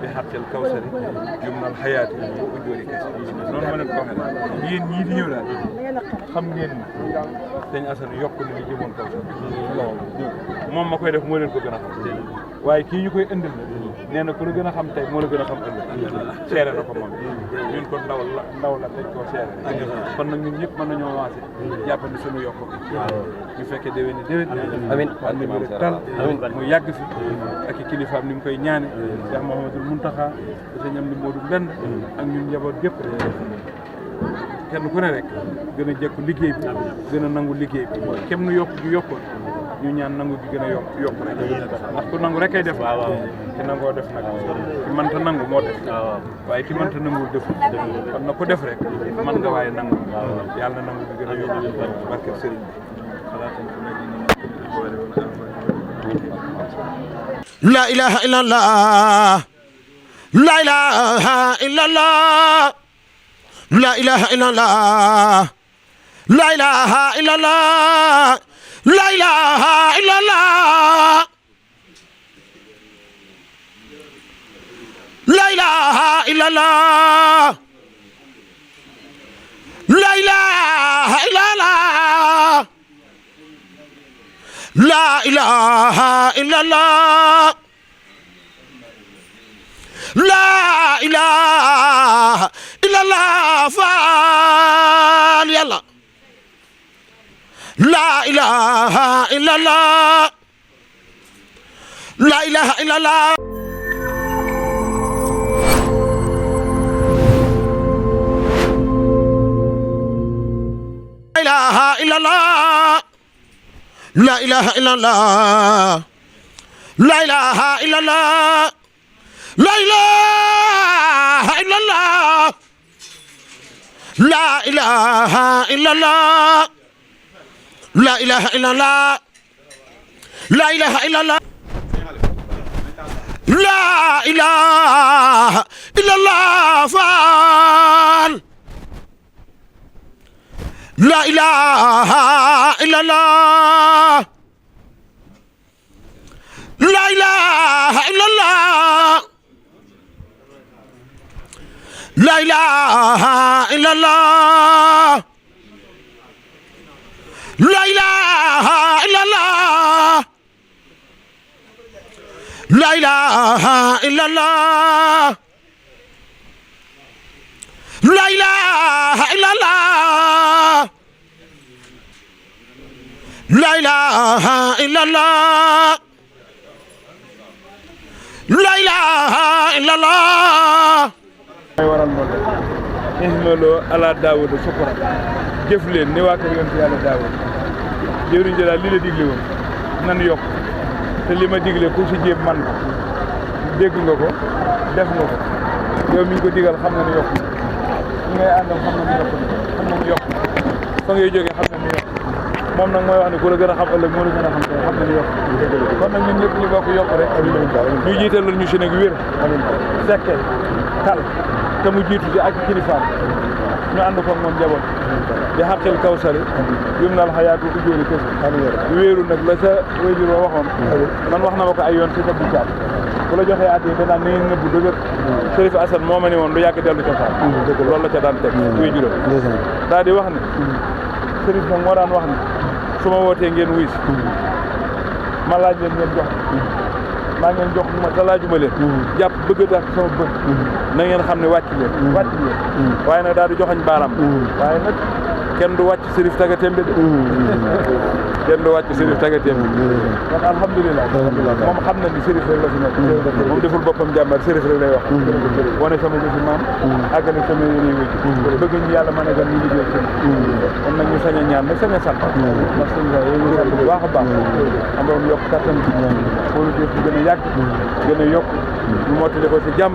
bi xaqil kawsari yumnal xayaati ujóori kes noonu ma leen ko waxee yéen ñii di ñëw daal xam ngeen sëñ Assane yokk na li jëmoon kawsar moom ma koy def moo leen ko gën a xam waaye kii ñu koy indil nee na ku la gën a xam tey moo la gën a xam ëllëg seere na ko moom ñun kon ndaw la dañ koo seere kon nag ñun ñëpp mën nañoo avancé jàppandi suñu yokk ñu fekkee déwén amiin andi mu rek tal mu yàgg fi ak i kilifaam ni mu koy ñaane Cheikh Mouhamadoul Mountakha da ñam ni Modou Mbend ak ñun njaboot gépp kenn ku ne rek gën a jekku liggéey bi gën a nangu liggéey bi kem nu yokk ju yokkoon ñu ñaan nangu gi gën a yokk rek ndax ku nangu rek ay def ki nangoo def nag ki mënta nangu moo def waaye ki mënta nangu def kon na ko def rek man nga waaye nangu yàlla nangu gi gën a yokk barke sëriñ bi la ilaha illallah la ilaha illallah la ilaha illallah la ilaha illallah la ilaha illallah la ilaha illallah la ilaha illallah la ilaha illallah la ilaha illallah faal yàlla la ilaha illallah la ilaha illallah la ilaha illallah la ilaha illallah la ilaha illallah la ilaha illallah la ilaha illallah la ilaha illallah la ilaha illallah la ilaha illallah faal la ilaha illallah la ilaha illallah la ilaha illallah la ilaha illallah la ilaha illallah la ilaha illallah la ilaha illallah la ilaha illallah may waral loolu ihmaloo ala Daawuda shukran jëf leen ni waa kër yonent yàlla Daawuda jëwriñ ji daal li la digle woon nan yokk te li ma digle ku si jéem man ko dégg nga ko def nga ko yow mi ñu ko digal xam na ni yokk ñi ngay àndal xam na ni yokk xam na ni yokk fa ngay jógee xam na ni yokk moom nag mooy wax ne ku la gën a xam ëllëg moo la gën a xam te xam na ni yokk kon nag ñun ñëpp ñu bokk yokk rek ñu jiitalal ñu si nag wér fekke tal te mu jiitu ci ak kilifaam ñu ànd ko moom njaboot di xaqil kawsari yum nal xayaatu ujóori kës wéeru nag la sa wéjur wa waxoon man wax na ma ko ay yoon si sa bucaat bu la joxee at yi danaan na ngeen nëbbu dëgër Chérif Assane moo ma ni woon du yàgg dellu ca saa loolu la ca daan teg wéjuram daal di wax ne Chérif nag moo daan wax ne su ma wootee ngeen wuy si ma laaj leen ngeen jox maa ngeen jox ma te laajuma leen jàpp bëgg daal sama bëgg na ngeen xam ne wàcc leen waaye nag daal di joxañ baaraam waaye nag kenn du wàcc Chérif Taga Tembe de kenn du wàcc Chérif Taga Tembe kon alhamdulilah moom xam na ni Chérif rek la fi nekk moom deful boppam jàmbar Chérif rek lay wax wane sama jëfi maam àggale sama yéene wëj bëgg ñu yàlla mën a gan ñu liggéey seen kon nag ñu sañ a ñaan nag sañ a sant ndax sëñ bi yéen ñu sant bu baax a baax am doon yokk kattan bi xoolu def bi gën a yàgg gën a yokk ñu mottali ko ci jàmm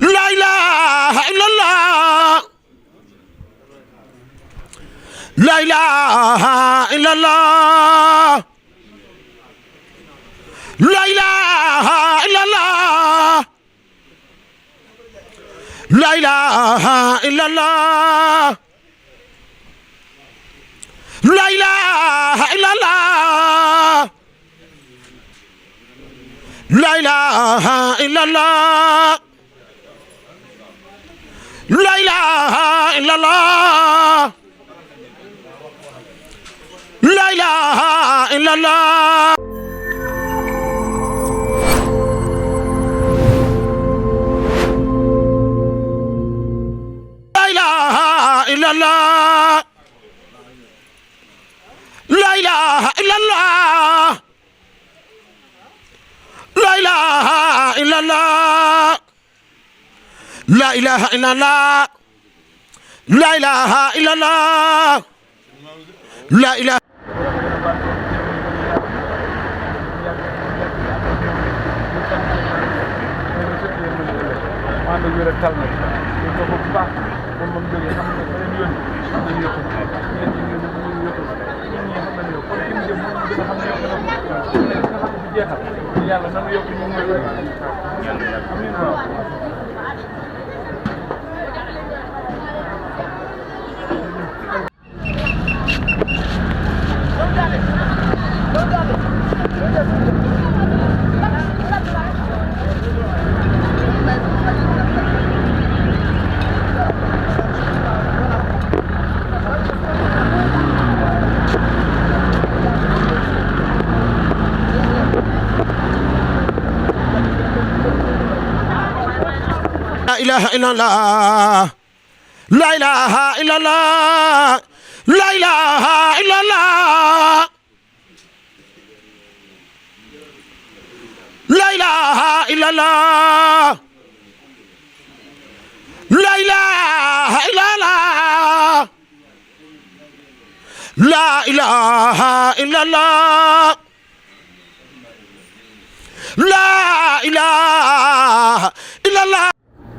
لا إله إلا الله لا إله إلا الله لا إله إلا الله لا إله إلا الله لا إله إلا الله لا إله إلا الله لا إله إلا الله لا إله إلا الله لا إله إلا الله لا إله إلا الله لا إله إلا الله لا إله إلا الله لا إله إلا الله لا إله لا إله إلا الله لا إله إلا الله لا إله إلا الله لا إله إلا الله لا إله إلا الله لا إله إلا الله لا إله إلا الله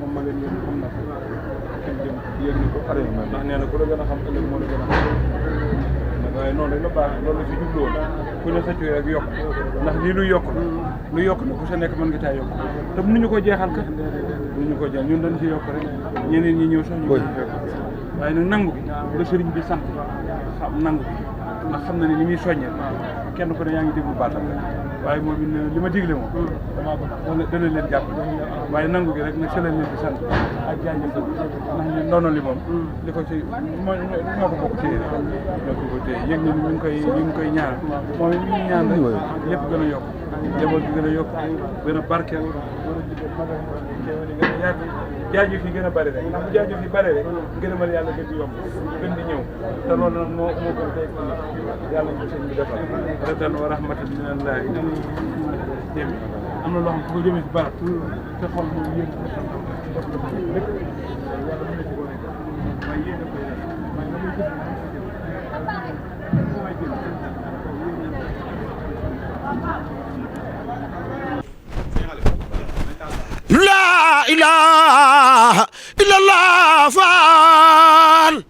moom ma leen yéen xam na ko kenn jëm yéen ñi ko pare ndax nee na ku la gën a xam ëllëg moo la gën a xam nag waaye noonu rek la baax loolu la fi jubluwoon ku ne sa cooy ak yokk ndax lii lu yokk na ku sa nekk mën nga caa yokk te mënuñu ko jeexal kat mënuñu ko jeexal ñun dañ ci yokk rek ñeneen ñi ñëw sax ñu ci yokk waaye nag nangu bi la sëriñ bi sant xam nangu bi ndax xam na ne ni muy soññee kenn ku ne yaa ngi déglu baatam rek waaye moom it li ma digle moom damaa ko dana leen jàpp waaye nangu gi rek nag sële leen di sant ak jaajëfal ndax ñu ndono li moom li ko ci ñoo ko bokk téye rek ñoo ko bokk téye yëg na ni ñu ngi koy ñaan moom it ñu ngi ñaan rek lépp gën a yokk njaboot bi gën a yokk gën a barkeel gën a yàgg jaajëf yi gën a bëri rek ndax bu jaajëf yi bëri rek gën a mën yàlla gën di yokk gën di ñëw te loolu nag moo gën tey yàlla ñu sëñ bi defal retan wa rahmatan minallahi jëmi am na loo xam ku ko jëmee si barab te xol moom yéen ko sant def ko lépp yàlla mën na ci ko nekk waaye yéen a koy def waaye la muy jëf لا إله إلا الله فعل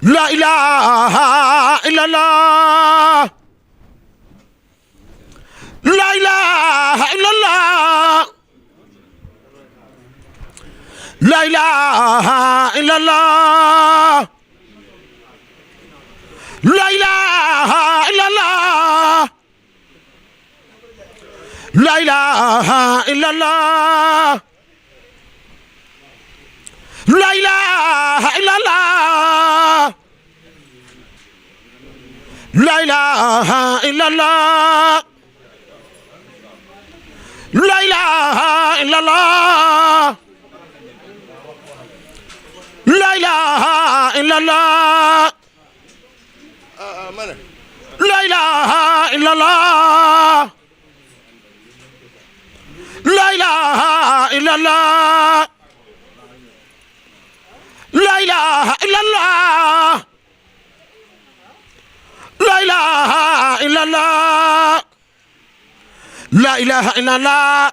لا إله إلا الله لا إله إلا الله لا إله إلا الله لا إله إلا الله لا إله إلا الله لا إله إلا الله لا إله إلا الله لا إله إلا الله لا إله إلا الله لا إله إلا الله لا إله إلا الله لا إله إلا الله لا إله إلا الله لا إله إلا الله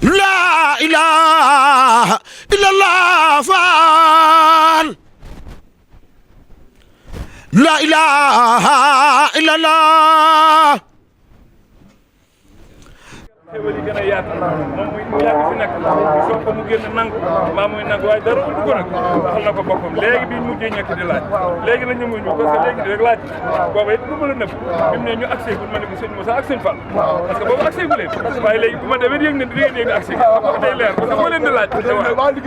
La ilaha illallah faal La ilaha illallah xéwal yi gën a yaatu moom mu yàgg fi nekk soo ko mu génn nangu maa muy nangu waaye dara ëpp ko nag waxal na ko boppam léegi bi mujjee ñekk di laaj léegi la ñu muy ñu parce que léegi rek laaj booba it du ma la nëbb bi mu ne ñu accès gu ma ne ko sëñ Moussa ak sëñ Fall parce que boobu accès gu leen waaye léegi bu ma demee yëg ne di ngeen yëg ne accès ko day leer parce que boo leen di laaj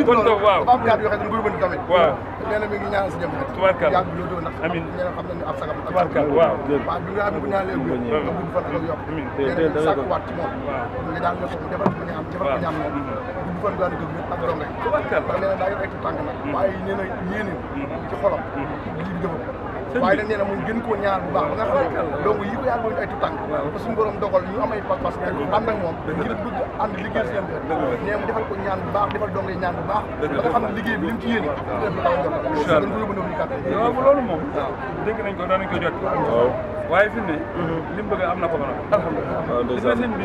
kon toog waaw waaw nee na mi ngi ñaanal si jëm tubaarkal yàgg lu doon nag amiin ñeneen xam nañu ab sagam tubaarkal waaw waaw bi nga xam ne bu ñaanalee bu gudd fan ak yokk nee na sàkkuwaat ci moom ne daal ne ko mu defal ko ñaam defal ko ñaam moom gudd fan gaa dëgg ak doom rek tubaarkal ndax nee na daa yor ay tànk nag waaye nee na yéene ci xolam lii di defal waaye nag nee na moom gën koo ñaan bu baax ba nga xam ne donc yi ko yàlla woon ay tànk ba suñu borom dogal ñu am ay pas-pas ànd ak moom ngir bëgg ànd liggéey seen biir nee mu defal ko ñaan bu baax defal dong ñaan bu baax ba nga xam ne liggéey bi li mu ci yéene def taw jot dañ ko yóbbu ñu kàttan waaw loolu moom dégg nañ ko danañ ko jot waaye fi mu ne li mu bëgg am na ko ba nag alhamdulilah sëñ bi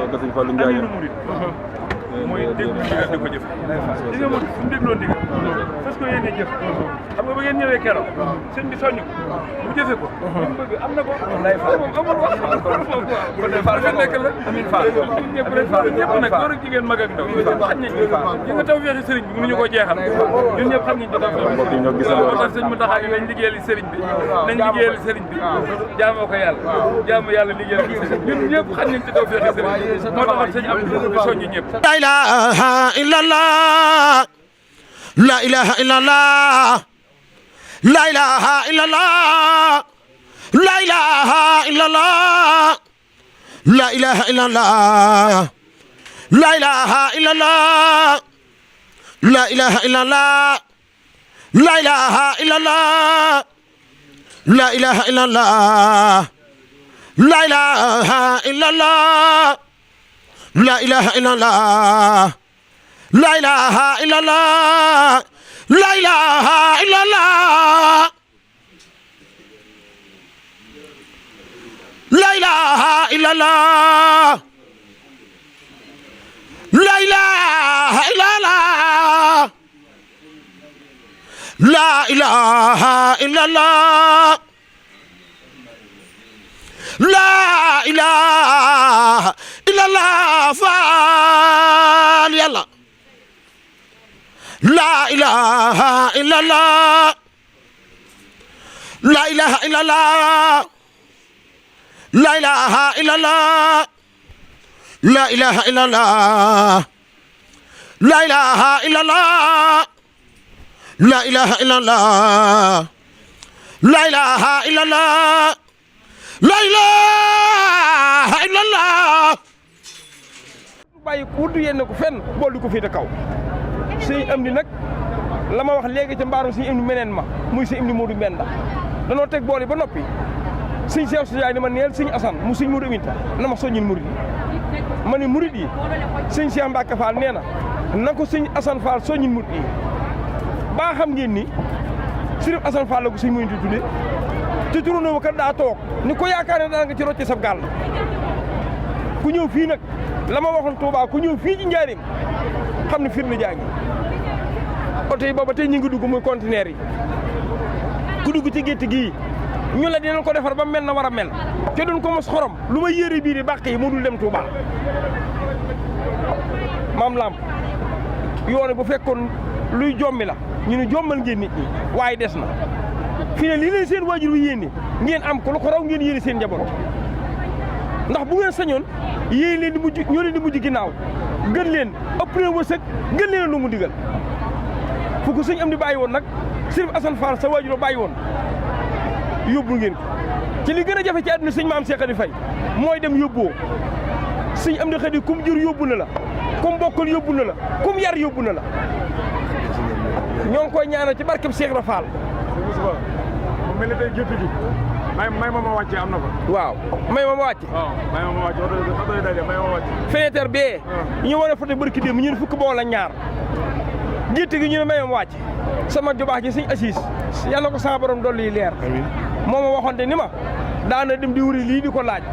andi nu murit mooy déglu ndigal di ko jëf di nga mën fu mu dégloo ndigal fas ko yéene jëf xam nga ba ngeen ñëwee keroog sëñ bi soññ ko mu jëfe ko li mu bëgg am na ko moom amul wax kon de Fall nekk la amiin Fall ñëpp rek ñëpp nag góor ak jigéen mag ak ndaw xañ nañ ñi nga taw feexi sëriñ bi mënuñu ko jeexal ñun ñëpp xam nañ ci taw feexi moo tax sëñ mu taxaa nañ liggéeyali sëriñ bi nañ liggéeyali sëriñ bi jaamoo ko yàlla jaamu yàlla liggéeyal ñun ñëpp xam nañ ci taw feexi sëriñ bi moo taxoon sëñ am di soññi ñëpp La ilaha illallah La ilaha illallah La ilaha illallah La ilaha illallah La ilaha illallah La ilaha illallah La ilaha illallah La ilaha illallah La ilaha illallah La ilaha illallah La ilaha illallah La ilaha illallah La ilaha illallah La ilaha illallah La ilaha illallah La ilaha illallah La ilaha illallah faal yàlla La ilaha illallah La ilaha illallah La ilaha illallah La ilaha illallah La ilaha illallah La ilaha illallah La ilaha illallah La ilaha illallah bàyyi ku wutu yéen ko fenn bool di ko féete kaw sëñ am di nag la ma wax léegi ca mbaarum sëñ am di meneen ma muy sëñ am di Modou Mbenda danoo teg bool yi ba noppi sëñ Cheikh Soudiaye ni ma neel sëñ Assane mu sëñ Modou Aminta na ma soññil murid yi ma ne murid yi sëñ Cheikh Mbacke Fall nee na ko sëñ Assane Fall soññil murid yi baa xam ngeen ni sëriñ Assane Fall la ko sëñ Modou tudde te turandoo kat daa toog ni ko yaakaar ne daa nga ci rocce sab gàll ku ñëw fii nag la ma waxoon Touba ku ñëw fii ci Njaaréem xam ne firnde jaa ngi oto yi booba tey ñu ngi dugg muy conteneur yi ku dugg ci gétt gii ñu la dinañ ko defar ba mel na war a mel te duñ ko mos xorom lu ma yére biir yi bàq yi moo dul dem Touba maam lamp yoone bu fekkoon luy jommi la ñu ne jommal ngeen nit ñi waaye des na fi ne lii leen seen waajur wi yéene ngeen am ko lu ko raw ngeen yéene seen njaboot ndax bu ngeen sañoon yéen leen di mujj ñoo leen di mujj ginnaaw gën leen ëpp leen wërsëg gën leen a nangu ndigal fu ko sëñ am di bàyyi woon nag Sëriñ Assane Fall sa waajur bàyyi woon yóbbu ngeen ko ci li gën a jafe ci àdduna sëñ maam Cheikh Khady Faye mooy dem yóbboo sëñ am di Khady kum jur yóbbu na la kum bokkal yóbbu na la kum yar yóbbu na la ñoo ngi koy ñaanal ci barkeb Cheikh Ibra Fall mu mel ne tey gétt gi may ma wàccee am na fa waaw may ma wàcce waaw may ma wàcce oto yi daje may ma wàcce fenêtre bee ñu war a foto barki démb ñu ne fukk boo la ñaar gétt gi ñu ne may ma wàcce sama jobaax ji sëñ Assis yàlla ko sama borom dolli yi leer moo ma waxoon te ni ma daana dem di wuri lii di ko laaj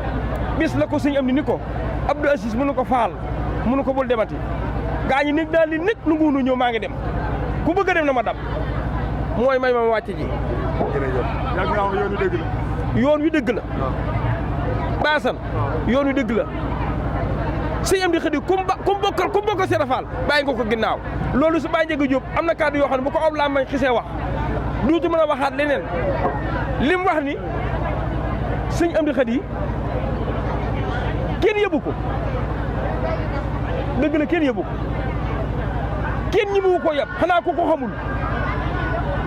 bis la ko sëñ am ni ko Abdou Assis mënu ko faal mënu ko bul demati gaa ñi nekk daal li nekk nu nguunu ñëw maa ngi dem ku bëgg a dem na ma dab mooy may ma wàcc ji. jërëjëf. yaa ngi yoon wi dëgg la. yoon wi dëgg la. baasan yoon wi dëgg la. sëñ am di xëdi ku mu bokkal Seera Faal bàyyi nga ko ginnaaw loolu su Baye Ndiaga Diop am na kàddu yoo xam ne bu ko ob laa may xisee wax duutu mën a waxaat leneen lim wax ni sëñ am di xëdi kenn yëbu ko dëgg la kenn yëbu ko kenn ñi mu ko yab xanaa ku ko xamul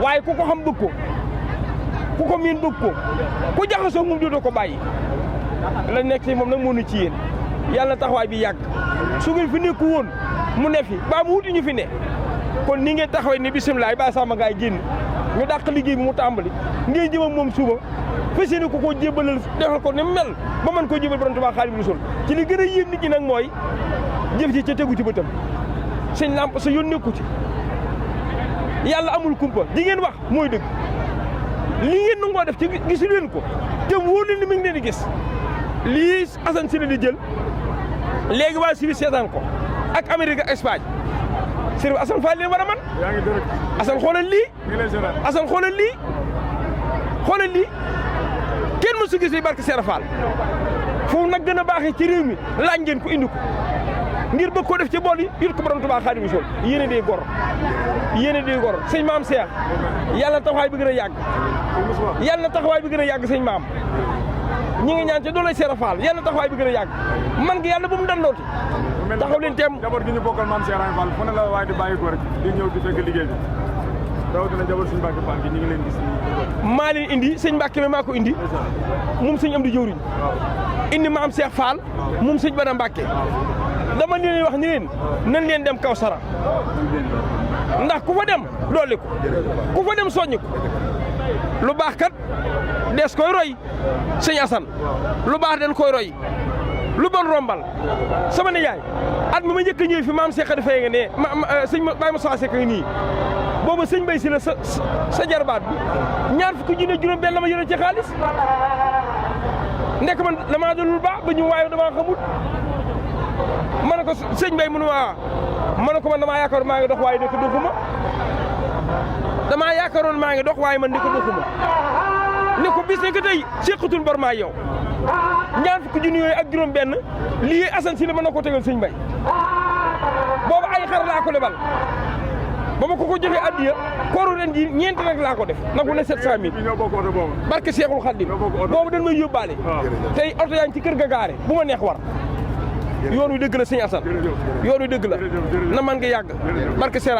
waaye ku ko xam bëgg ko ku ko miin bëgg ko ku jaxasoo moom dootoo ko bàyyi la nekk ci moom nag moo nu ci yéen yàlla na taxawaay bi yàgg su ngeen fi nekku woon mu ne fi ba mu wuti ñu fi ne kon ni ngeen taxawee ni bisimilah ba sama gaay génn ñu dàq liggéey bi mu tàmbali ngeen jëm ak moom suba fas yéene ko jébalal defal ko ni mel ba mën koo jébal borom Tuubaa Xaadimu Rasuul ci li gën a yéem nit ñi nag mooy jëf ci ca tegu ci bëtam sëñ Lamp sa yoon nekku ci yàlla amul kumpa di ngeen wax mooy dëgg li ngeen nangoo def ci gisu leen ko te wóor leen ni mi ngi leen di gis lii Assane Sylla di jël léegi waa Suisse seetaan ko ak Amérique ak Espagne Serigne Assane Fall leen war a man yaa ngi dërëg. Assane xoolal lii Assane xoolal lii kenn mësu gis li barke Seera Fall foofu nag gën a baaxee ci réew mi laaj ngeen ko indi ko ngir bëgg koo def ci bool yi yut ko borom Tuubaa Xaadimu Rasuul yéene dee gor sëñ maam Cheikh yàlla na taxawaay bi gën a yàgg yàlla na taxawaay bi gën a yàgg sëñ maam ñi ngi ñaan ci doolay Seera Fall yàlla na taxawaay bi gën a yàgg man gi yàlla bu mu dandooti taxaw leen teem jabar gi ñu bokkal maam Cheikh Ibra Fall fu ne la waaye di bàyyi ko rek di ñëw di fekk liggéey bi rawatina jabar suñu Mbàkke Fall gi ñu ngi leen gis maa leen indi sëñ Mbàkke mi maa ko indi moom sëñ am di jëwriñ indi maam Cheikh Fall moom sëñ Bada Mbàkke dama leen wax ni leen nan leen dem kaw sara ndax ku fa dem dolli ko ku fa dem soññi ko lu baax kat des koy roy sëñ Assane lu baax den koy roy lu bon rombal sama nijaay at mi ma njëkk a ñëw fi maam Cheikh dafay nga ne sëñ Baye Moussa Seck nii booba sëñ Bay si la sa jarbaat bi ñaar fukki junne juróom benn la ma yore ci xaalis ndek man damaa dalul baax ba ñu waaye damaa xamut ma ne ko sëñ Bay mënu ma ne ko man damaa yaakaar maa ngi dox waaye dëkk doxuma damaa yaakaaroon maa ngi dox waaye man di ko doxuma ne ko bis ne ko tey séqatul bor maa yow ñaar fukki junni yooyu ak juróom benn lii Assane Sylla mën na ko tegal sëñ Bay boobu ay xar laa ko lebal ba ma ko joxee addiya kooru ren ji ñeenti nag laa ko def nangu ne 700000 barke Seexul Xaddim boobu dañ may yóbbaale tey oto yaa ngi ci kër ga gaare bu ma neex war yoon wi dëgg la sëñ Assane yoon wi dëgg la na man nga yàgg barke Seera